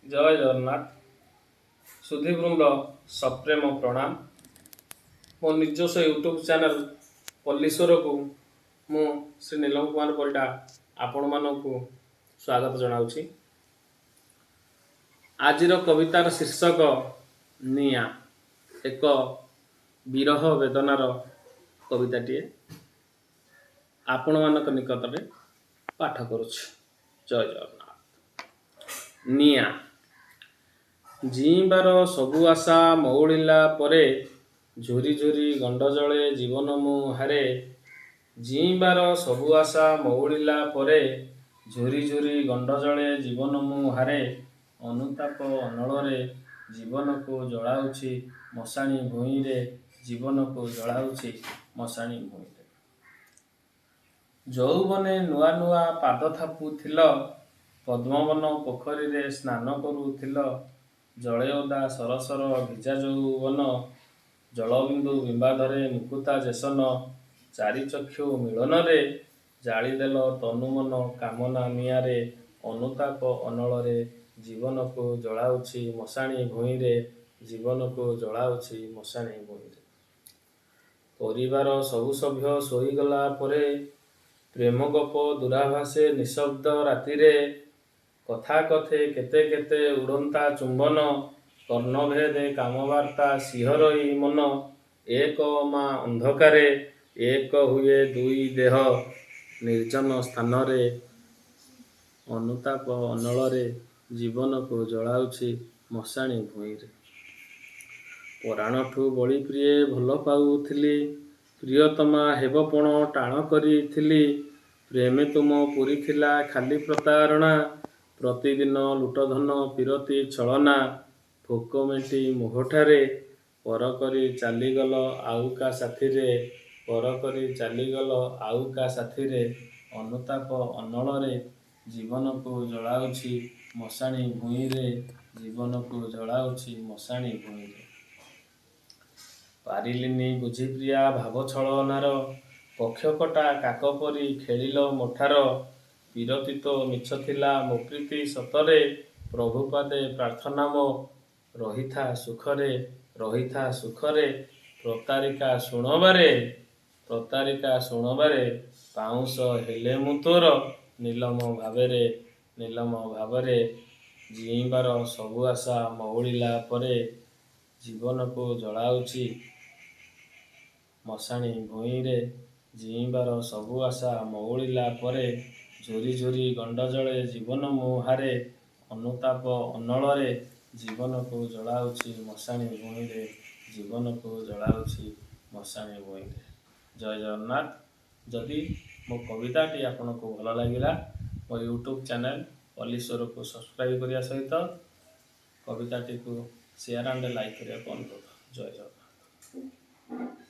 ଜୟ ଜଗନ୍ନାଥ। ସୁଧୀବୃନ୍ଦ, ସପ୍ରେମ ପ୍ରଣାମ। ମୋ ନିଜସ୍ୱ ୟୁଟ୍ୟୁବ୍ ଚ୍ୟାନେଲ୍ ପଲ୍ଲୀଶ୍ୱରକୁ ମୁଁ ଶ୍ରୀ ନୀଲମ କୁମାର ପରିଡ଼ା ଆପଣମାନଙ୍କୁ ସ୍ୱାଗତ ଜଣାଉଛି। ଆଜିର କବିତାର ଶୀର୍ଷକ ନିଆଁ। ଏକ ବିରହ ବେଦନାର କବିତାଟିଏ ଆପଣମାନଙ୍କ ନିକଟରେ ପାଠ କରୁଛି। ଜୟ ଜଗନ୍ନାଥ। ନିଆଁ। ଜିଇଁବାର ସବୁ ଆଶା ମଉଳିଲା ପରେ, ଝୁରି ଝୁରି ଗଣ୍ଡ ଜଳେ ଜୀବନ ମୁଁ ହାରେ। ଜିଇଁବାର ସବୁ ଆଶା ମଉଳିଲା ପରେ, ଝୁରି ଝୁରି ଗଣ୍ଡ ଜଳେ ଜୀବନ ମୁଁ ହାରେ। ଅନୁତାପ ଅନଳରେ ଜୀବନକୁ ଜଳାଉଛି ମଶାଣି ଭୂଇଁରେ, ଜୀବନକୁ ଜଳାଉଛି ମଶାଣି ଭୂଇଁରେ। ଯୌବନେ ନୂଆ ନୂଆ ପାଦ ଥାପୁଥିଲ, ପଦ୍ମବନ ପୋଖରୀରେ ସ୍ନାନ କରୁଥିଲ। ଜଳେ ଓଦା ସରସର ଭିଜା ଯୌବନ, ଜଳବିନ୍ଦୁ ବିମ୍ବାଧରେ ମୁକୁତା ଯେସନ। ଚାରି ଚକ୍ଷୁ ମିଳନରେ ଜାଳିଦେଲ ତନୁ ମନ କାମନା ନିଆଁରେ। ଅନୁତାପ ଅନଳରେ ଜୀବନକୁ ଜଳାଉଛି ମଶାଣି ଭୂଇଁରେ, ଜୀବନକୁ ଜଳାଉଛି ମଶାଣି ଭୂଇଁରେ। ପରିବାର ସବୁ ସଭ୍ୟ ଶୋଇଗଲା ପରେ, ପ୍ରେମ ଗପ ଦୂରାଭାସେ ନିଶବ୍ଦ ରାତିରେ। କଥା କଥେ କେତେ କେତେ ଉଡ଼ନ୍ତା ଚୁମ୍ବନ, କର୍ଣ୍ଣଭେଦେ କାମବାର୍ତ୍ତା ଶିହରଇ ମନ। ଏକ ଅମା ଅନ୍ଧକାରେ ଏକ ହୁଏ ଦୁଇ ଦେହ ନିର୍ଜନ ସ୍ଥାନରେ। ଅନୁତାପ ଅନଳରେ ଜୀବନକୁ ଜଳାଉଛି ମଶାଣି ଭୂଇଁରେ। ପରାଣଠୁ ବଳି ପ୍ରିୟେ ଭଲ ପାଉଥିଲି, ପ୍ରିୟତମା ହେବ ପଣ ଟାଣ କରିଥିଲି। ପ୍ରେମେ ତୁମ ପୂରିଥିଲା ଖାଲି ପ୍ରତାରଣା, ପ୍ରତିଦିନ ଲୁଟଧନ ପୀରତି ଛଳନା। ଭୋକ ମେଣ୍ଟି ମୋହଠାରେ ପର କରି ଚାଲିଗଲ ଆଉ କା ସାଥିରେ, ପର କରି ଚାଲିଗଲ ଆଉ କା ସାଥିରେ। ଅନୁତାପ ଅନଳରେ ଜୀବନକୁ ଜଳାଉଛି ମଶାଣି ଭୂଇଁରେ, ଜୀବନକୁ ଜଳାଉଛି ମଶାଣି ଭୂଇଁରେ। ପାରିଲିନି ବୁଝି ପ୍ରିୟା ଭାବ ଛଳନାର, ପକ୍ଷକଟା କାକ ପରି ଖେଳିଲ ମୋଠାର। ପୀରତି ତୋ ମିଛ ଥିଲା, ମୋ ପ୍ରୀତି ସତରେ। ପ୍ରଭୁପାଦେ ପ୍ରାର୍ଥନା ମୋ, ରହିଥା ସୁଖରେ, ରହିଥା ସୁଖରେ। ପ୍ରତାରିକା ଶୁଣବାରେ, ପ୍ରତାରିକା ଶୁଣବାରେ, ପାଉଁଶ ହେଲେ ମୁଁ ତୋର ନିଲମ ଭାବରେ, ନିଲମ ଭାବରେ। ଜିଇଁବାର ସବୁ ଆଶା ମଉଳିଲା ପରେ, ଜୀବନକୁ ଜଳାଉଛି ମଶାଣି ଭୂଇଁରେ। ଜିଇଁବାର ସବୁ ଆଶା ମଉଳିଲା ପରେ, ଝୁରି ଝୁରି ଗଣ୍ଡ ଜଳେ ଜୀବନ ମୁଁ ହାରେ। ଅନୁତାପ ଅନଳରେ ଜୀବନକୁ ଜଳାଉଛି ମଶାଣି ଭୂଇଁରେ, ଜୀବନକୁ ଜଳାଉଛି ମଶାଣି ଭୂଇଁରେ। ଜୟ ଜଗନ୍ନାଥ। ଯଦି ମୋ କବିତାଟି ଆପଣଙ୍କୁ ଭଲ ଲାଗିଲା, ମୋ ୟୁଟ୍ୟୁବ୍ ଚ୍ୟାନେଲ୍ ପଲ୍ଲୀଶ୍ୱରକୁ ସବସ୍କ୍ରାଇବ୍ କରିବା ସହିତ କବିତାଟିକୁ ସେୟାର ଆଣ୍ଡ ଲାଇକ୍ କରିବାକୁ ଅନୁରୋଧ। ଜୟ ଜଗନ୍ନାଥ।